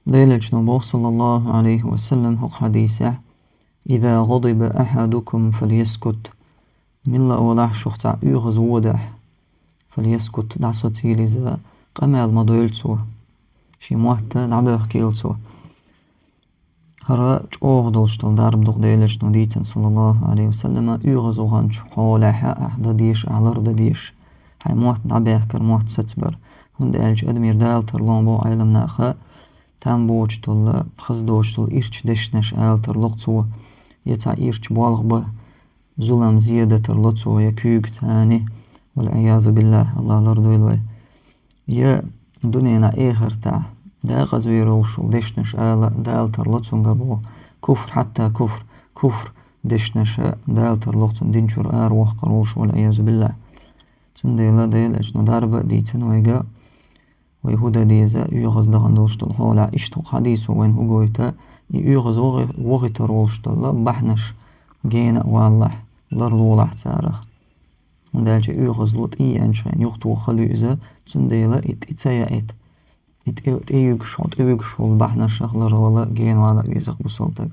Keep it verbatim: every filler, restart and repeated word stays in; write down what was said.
Делачну бох, саллаллаху алейхи ва саллям, хӀокху хьадисехь: «Иза гӀадиба ахьадукум фальяскут». Милла олахь шух цхьа оьгӀаз водахь, фальяскут, дӀасоцийла иза, къамел ма дойла цо, шен мотт дӀабоьхкийла цо. ХӀара чӀогӀа долуш долу дарба ду-кх, Делачну дийцина, саллаллаху алейхи ва саллама, оьгӀаз ваханчу хьолехь ахь дан дезаш, ахь лардан дезаш, хьайн мотт дӀабаьхкар, мотт сацабар. ХӀунда аьлча адамера Дала тарло боху Ӏеламнаха, там боцуш долу, хаза доцуш долу ирча дешнаш ала тарло-кх цо, я цхьа ирча болх бан, зулам, зен дан тарло цо, я куьйга царна, вал-Ӏиязу биллахь, Аллах лардойла вай. Я дуьненахь, эхартахь декъаза вер волуш волу дешнаш ала Дала тарло цуьнгара боху, куфр, хьатта куфр, куфр дешнаш Дала тарло-кх цунна дин чуьра араваккхар волуш, вал-Ӏиязу биллахь. Цундела Делачну дарба а дийцина вайга, вай хӀун дан деза оьгӀаз дахана долуш долу хьолехь. Иштта хӀокху хьадисо вайна хӀун гойту, и оьгӀаз вохи-, вохуьйтур волуш долу бахьанаш гена а валалахь, ларлолахь царах. ХӀунда аьлча оьгӀазло тӀе еанчу хенахь юхатоха хала ю иза, цундела и тӀе ца яийта, и тӀе, тӀе юьгуш, хьо тӀе вуьгуш волу бахьанашах ларвала, гена вала а веза-кх бусалба стаг.